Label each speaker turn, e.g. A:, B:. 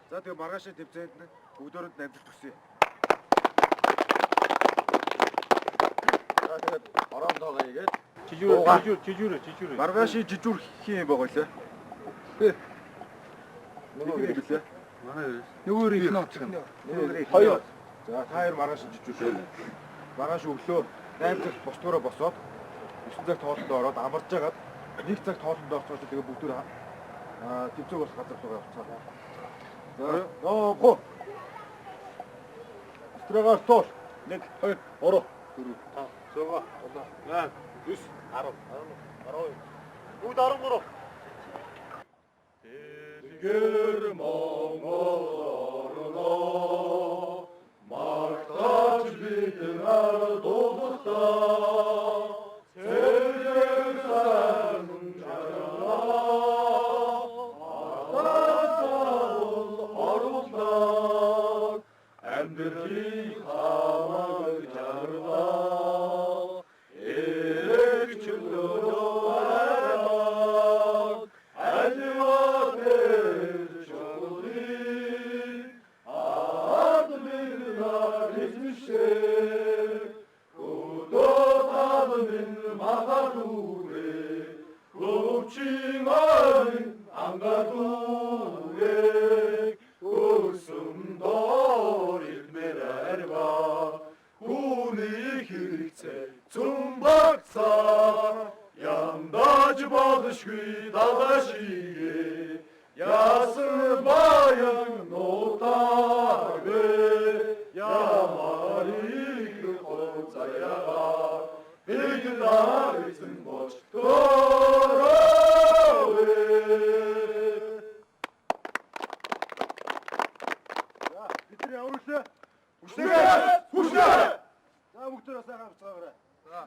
A: За тэгээ маргаашийн тэмцээнд нь бүгдөөрэнд нь амжилт хүсье. За тэгээд
B: Орондоогоо игээд
C: Жижүүр жижүүр жижүүр жижүүр.
A: Маргаашийн жижүүр хин юм байгаа лээ.
B: нөгөө
A: Нэг юм лээ.
D: Нөгөө их нууц юм.
A: Хоёр. За та хоёр маргааш жижүүр шүү. Маргааш өглөө 8 цагт босдгоороо босоод 9 цаг тоолонд ороод амарч жагаад 1 цаг тоолонд орцгооч тэгээ бүгдөө аа тэмцээг болох газар руу явцгаа. За ноо го. Стрэгаар тоол.
B: 1 2 3
C: 5 6 7 8 9 10 11 12 бүгд 13.
B: Дэлгэр Монгол орноо магтааж бид нар дуулахдаа цэрэг сайн жаргалаа ардаас оруулдаг амьдралын хамаг жаргал эрэг чөлөө бараг аливаа дээр чөлөө ард бид нар эзэмшээ хөдөө тал минь махадүрээ хөвчин орон ангадүрээ өрсөн доор ирмээр арва хүний хэрэгцээ цөм багцаа яндаж болшгүй далашигээ ясан баян нутаагүй ямар их хуцаяга бид нар эзэн болж төрөвөө.
A: За бид нар ямар үлээ?
B: Хүчтэйгээ! Хүчтэй!
A: За бүгдөө сайхан авцгаагаарай. За.